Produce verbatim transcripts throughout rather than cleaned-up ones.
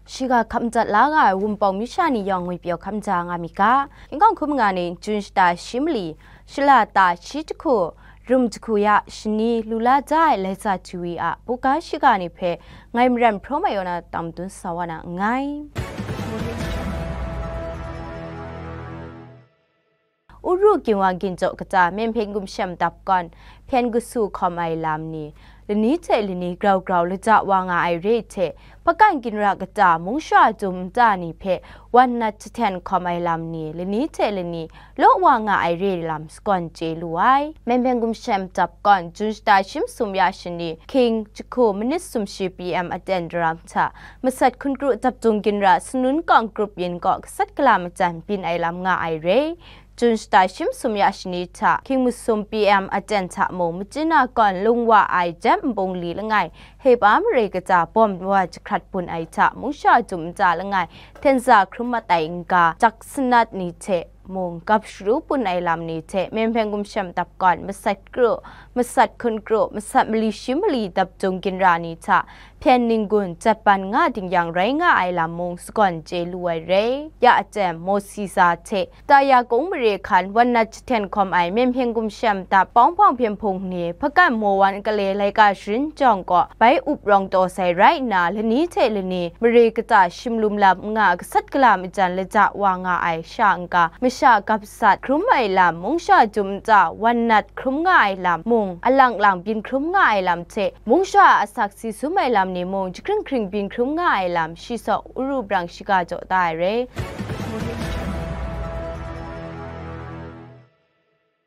Shiga hkap madat la nga ai Wunpawng masha ni yawng ngwi pyaw hkap maja nga mi ga. Yingkawng hkrum nga ning, Jun shata shi mali, shala ta shi jahku, rum jahku ya shani lu la da ai Laisa Tiwi a buga shiga ni hpe ngai Maran Hpraw Mai Yaw na tam dun sa wa na nngai. Uru Ginwang Ginjaw kata Myenhpyen Gumshem dap kawn hpyen kasu hkawm ai lam ni, lani hte lani grau grau laja wa nga ai re hte, Hpakan ginra kata mungsha dum nta ni hpe wan nat jahten hkawm ai lam ni, lani hte lani law wa nga ai re lam sagawn chye lu ai. Myenhpyen Gumshem dap kawn Jun shata shi masum ya shani, hkying jahku minit sumshi P M aten daram hta, masat hkun kru dap dung ginra sanun kawng grup yin kaw gasat gala majan byin ai lam nga ai re. Jun shata shi masum ya shani hta, hkying masum P M aten hta mung, Machyin a kawn lung wa ai Jem nbung li langai, Heba mare kata bawm wa jahkrat bun ai hta, mungsha dum nta langai, htenza hkrum mat ai n-ga, jak sanat ni hte mung, gap sharu bun ai lam ni hte, Myenhpyen Gumshem dap kawn, masat kru, masat hkun kru, masat mali shi mali dap dung ginra ni hta, hpyen ning-gun jat ban nga ding yang rai nga ai lam mung sagawn chye lu ai re. Ya aten, Mawsi za hte Taya kung mare hkan wan nat jahten hkawm ai Myenhpyen Gumshem dap Pawng Hpawng Hpyen Hpung ni, Hpakan Maw Wan Kale laika sharin jawng kaw bai up rawng taw sai rai nna, lani hte lani mare kata shim lum lam n nga, gasat gala majan laja wa nga ai sha n-ga, masha gap sat hkrum ai lam, mungsha dum nta wan nat hkrum nga ai lam mung, alang lang byin hkrum nga ai lam hte, mungsha a asak si sum ai lam ni mung, jahkring hkring byin hkrum nga ai lam, shi saw Uru brang shiga jaw da ai re.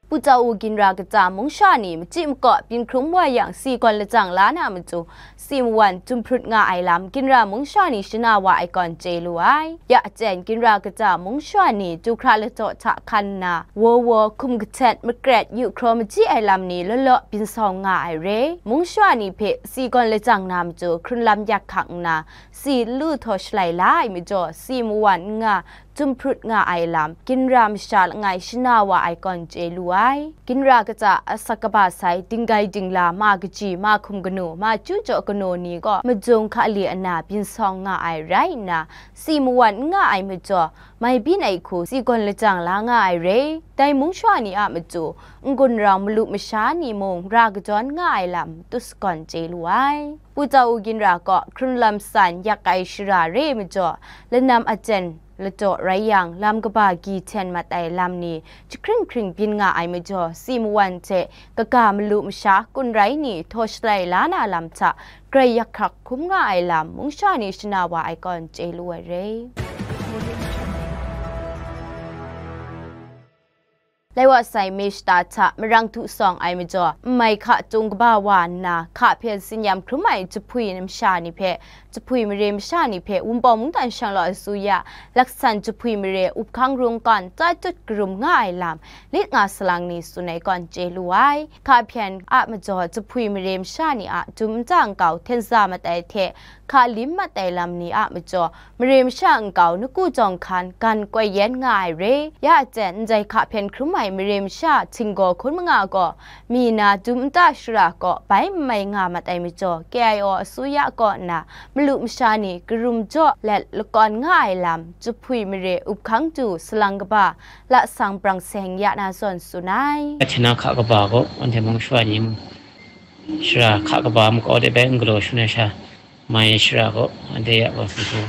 Pu Tau ginra kata mungsha ni machyi makaw byin hkrum wa yang, si gawn lajang la na matu, si mawan jum hprut nga ai lam, ginra mungsha ni shana wa ai gawn chye lu ai. Ya aten, ginra kata mungsha ni du hkra ladaw hta hkan nna, wo wo, hkum kahtet, makret, yu hkraw majyi ai lam ni law law byin sawng nga ai re. Mungsha ni hpe si gawn lajang na matu, hkrun lam yak hkak nna, si lu htaw shalai la ai majaw, si mawan n nga, jum hprut nga ai lam, ginra masha langai shana wa ai gawn chye lu ai. Ginra kata asak kaba sai, dinggai dingla, ma kaji, ma hkum kanu, ma chyu jaw kanu ni gaw, majung hka li ana byin sawng nga ai rai nna, si mawan n nga ai majaw, mai byin ai hku si gawn lajang la nga ai re. Dai mungsha ni a matu, n-gun rau malu masha ni mung ra kadawn nga ai lam, tu sagawn chye lu ai. Pu Tau ginra kaw hkrun lam san yak ai shara re majaw, lanam aten ladaw rai yang, lam kaba gyi hten mat ai lam ni jahkring hkring byin nga ai majaw, si mawan hte kaga malu masha kun rai ni htaw shalai la na lam hta, grai yak hkrak hkrum nga ai lam, mungsha ni shana wa ai gawn chye lu ai re. Lai wa sai, May shata hta marang htu sawng ai majaw, nmai hka tung kaba wa nna, hka hpyen tsin-yam hkrum ai jahpwi masha ni hpe, jahpwi mare masha ni hpe, Wunpawng mungdan shanglawt asuya, laksan jahpwi mare up hkang rung kawn, tai tut karum nga ai lam, lit nga salang ni tsun ai gawn chye lu ai. Hka hpyen a majaw, jahpwi mare masha ni a dum nta nkau htenza mat ai hte, hka lim mat ai lam ni a majaw, mare masha nkau naku jawng hkan gan koi yen nga ai re. Ya aten, ndai hka hpyen hkrum ai mare masha htinggaw hkun manga gaw, mi na dum nta shara kaw bai n mai nga mat ai majaw, K I O asuya kaw nna malu masha ni karum jaw let lakawn nga ai lam, jahpwi mare up hkang du salang kaba, lasang brang seng ya na zawn tsun ai. Ahtyana hka kaba gaw, anhte mung shawa ni mung, shara hka kaba makau de bai n galaw shangun ai sha, mai shara gaw, anhte ya gaw htinggaw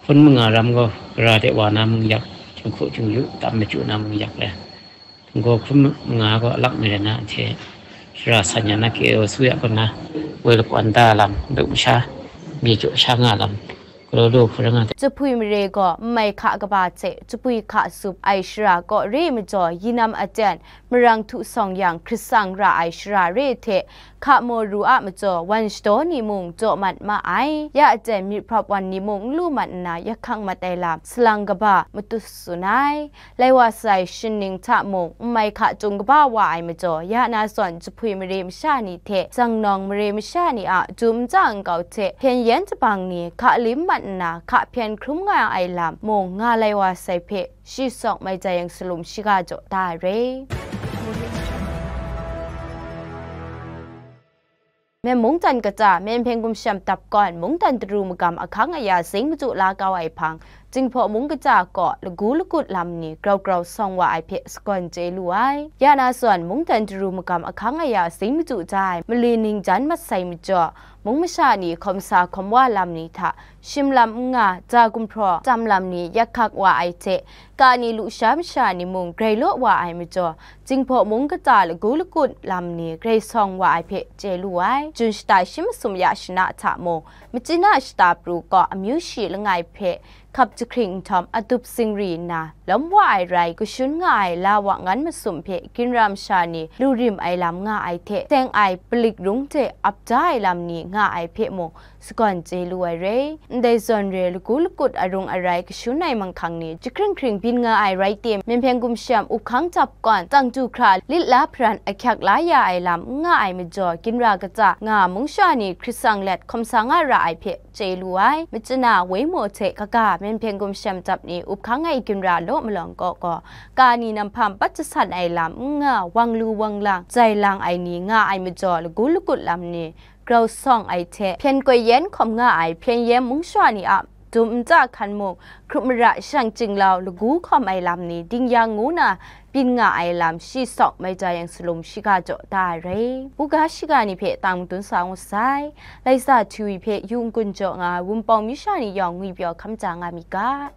hkun manga ram gaw, gara de wa na mung yak, jinghku jingyu tam machyu na mung yak le, htinggaw hkun manga gaw alak mi rai na, anhte shara san ya na, K I O asuya kaw na, woi lakawn da lam, nduk masha, mi jaw sha nga lam, galaw lu hkun rai nga. Jahpwi mare gaw nmai hka kaba hte jahpwi hka sup ai shara kaw re majaw, yinam aten marang htu sawng yang hkrit sang ra ai shara re hte, hka maw ru a majaw, wan shadaw ni mung jaw mat ma ai. Ya aten myit hprap wan ni mung n lu mat nna, yak hkang mat ai lam, salang kaba, matu tsun ai. Lai wa sai, shin ning hta mung, nmai hka tung kaba wa ai majaw, ya na zawn jahpwi mare masha ni hte, zangnawng mare masha ni a dum nta nkau hte, hpyen yen jabang ni hka lim mat nna, hka hpyen hkrum nga ai lam mung, nga lai wa sai hpe, shi sawk mai jai yang salum shiga jaw da ai re. Myen mungdan kata, Myen Hpyen Gumshem Dap Kawn, mungdan daru magam ahkang aya zing madu la kau ai hpang, Jinghpaw mung kata kaw lagu lagut lam ni grau grau sawng wa ai hpe sagawn chye lu ai. Ya na zawn, mungdan daru magam ahkang aya zing madu da ai mali ningjan masai majaw, mung masha ni hkawm sa hkawm wa lam ni hta shim lam n nga, ja gumhpraw tam lam ni yak hkak wa ai hte, kani lusha masha ni mung grai law wa ai majaw, Jinghpaw mung kata lagu lagut lam ni grai sawng wa ai hpe chye lu ai. Jun shata shi masum ya shana hta mung, Machyin a shata pru kaw amyu shi langai hpe hkap jahkring nhtawm, adup zingri nna lawm wa ai rai kashun nga ai la wa ngan masum hpe ginra masha ni lu rim ai lam nga ai hte, seng ai palik rung hte ap da ai lam ni nga ai hpe mung sagawn chye lu ai re. Ndai zawn re lagu lagut arung arai kashun ai manghkang ni jahkring hkring byin nga ai rai tim, Myen Hpyen Gumshem Up Hkang Dap Kawn, Tang Du Hkra lit la hparan ahkyak la ya ai lam n nga ai majaw, ginra kata nga mung sha ni hkrit sang let hkawm sa nga ra ai hpe chye lu ai. Machyin a Waimaw hte kaga Myen Hpyen Gumshem Dap ni up hkang ai ginra law malawng kaw gaw, kani namhpam pat jasan ai lam n nga, wang lu wang lang, jai lang ai ni nga ai majaw, lagu lagut lam ni grau sawng ai hte, hpyen koi yen hkawm nga ai hpyen yen mung sha ni a dum nta hkan mung, hkrup mara shang chyinglau lagu hkawm ai lam ni ding yang ngu na byin nga ai lam shi sawk mai ja yang salum shiga jaw da ai rai. Buga shiga ni hpe tang madun sa ngut sai. Laisa Htiwi hpe yu n-gun jaw nga ai Wunpawng myu sha ni yawng ngwipyaw hkam ja nga mi ga.